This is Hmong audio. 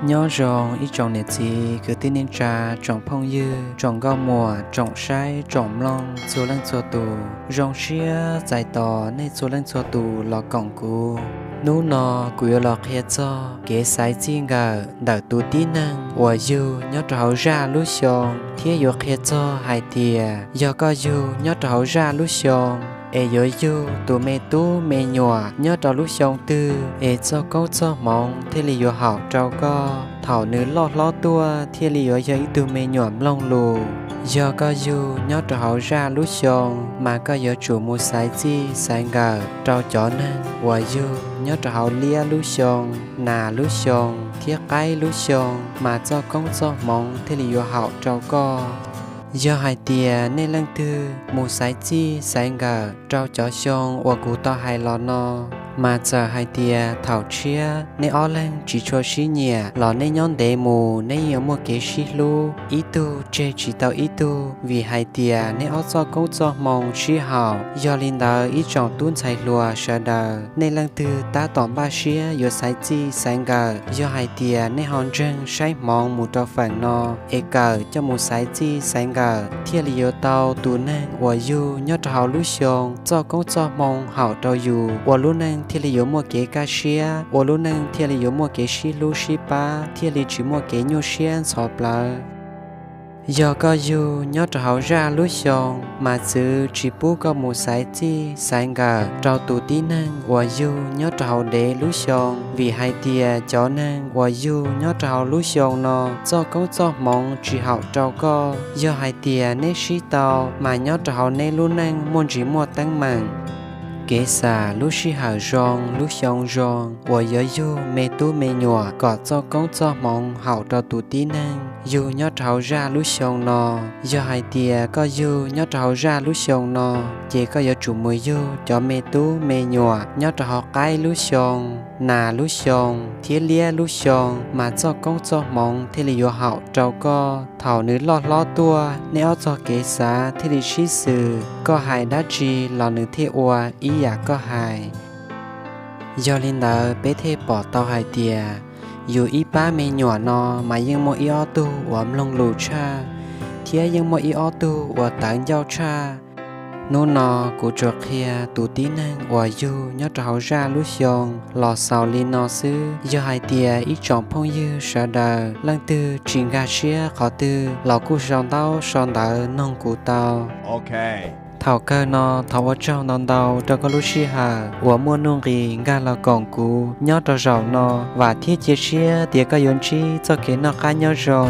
Nyob zoo ib tsoom niam txiv kwv tij neej tsa, tsoom phooj ywg, tsoom nkauj muam, tsoom saib tsoom mloog txhua leej txhua tus. Zoo siab txais tos nej txhua leej txhua tus los koom kuv. Hnub no kuv yuav los qhia txog kev xaiv txij nkawm ntawm tus tib neeg uas yug nyob rau hauv zaj lub xyoo, thiab yuav qhia txog hais tias yog koj yug nyob rau hauv zaj lub xyoo es yuav yug tus me tub me nyuam nyob rau lub xyoo twg es txoj koob txoj hmoov thiaj li yuav haum rau koj. Thaum nws loj hlob tuaj thiaj li yuav yog ib tug me nyuam mloog lus. Yog koj yug nyob rau hauv zaj lub xyoo, mas koj yuav tsum mus xaiv txij xaiv nkawm rau cov neeg uas yug nyob rau hauv liab lub xyoo, nas lub xyoo thiab qaib lub xyoo, mas txoj koob txoj hmoov thiaj li yuav haum rau koj. Yog hais tias nej leej twg mus xaiv txij xaiv nkawm rau cov xyoo uas kuv tau hais los no, mas txawm hais tias thaum tshiab nej ob leeg tsis tshua sib nyiam los nej nyob ntev mus nej yeej yuav muaj kev sib hlub, ib tug tseg tsis tau ib tug, vim hais tias nej ob txoj koob txoj hmoov sib haum. Yog li ntawd ib tsoom tub ntxhais hluas sawv daws, nej leej twg tab tom npaj siab yuav xaiv txij xaiv nkawm, yog hais tias nej ho ntseeg saib hmoov mus rau feem no es kawm coj mus xaiv txij xaiv nkawm thiaj li yuav tau tus neeg uas yug nyob rau hauv lub xyoo txoj koob txoj hmoov haum rau yus, ua lub neej thiaj li yuav muaj kev kaj siab, ua lub neej thiaj li yuav muaj kev sib hlub sib pab, thiaj li tsis muaj kev nyuaj siab ntxhov plawv. Yog koj yug nyob rau hauv zaj lub xyoo, mas txwv tsis pub koj mus xaiv txij xaiv nkawm rau tus tib neeg uas yug nyob rau hauv dev lub xyoo, vim hais tias cov neeg uas yug nyob rau hauv lub xyoo no txoj koob txoj hmoov tsis haum rau koj. Yog hais tias neb sib tau, mas nyob rau hauv neb lub neej muaj ntsis muaj teeb meem. Kev xam lub sij hawm zoo, lub xyoo zoo uas yuav yug me tub me nyuam kom txoj koob txoj hmoov haum rau tus tib neeg yug nyob rau hauv zaj lub xyoo no. Yog hais tias koj yug nyob rau hauv zaj lub xyoo no, ces koj yuav tsum mus yug cov me tub me nyuam nyob rau hauv qaib lub xyoo, nas lub xyoo thiab liab lub xyoo, mas txoj koob txoj hmoov thiaj li yuav haum rau koj. Thaum nws loj hlob tuaj, neb ob txoj kev xav thiaj li sib xws, koj hais dab tsi los nws thiaj ua ib yam koj hais. Yog li ntawd peb thiaj pom tau hais tias yus ib pab me nyuam no mas yeej muaj ib ob tug uas mloog lus tshaj, thiab yeej muaj ib ob tug uas tawv ncauj tshaj. Hnub no kuv tsuas qhia tus tib neeg uas yug nyob rau hauv zaj lub xyoo los xaus li no xwb. Yog hais tias ib tsoom phooj ywg sawv daws leej twg tsis nkag siab qhov twg los kuj sau ntaub sau ntawv noog kuv tau. Thaum kawg no thov ua tsaug ntau ntau rau koj lub sij hawm uas muaj nuj nqis nkag los koom kuv nyob rau zaum no. Vam thiab cia siab tias koj yuav ntsib txoj kev noj qab nyob zoo.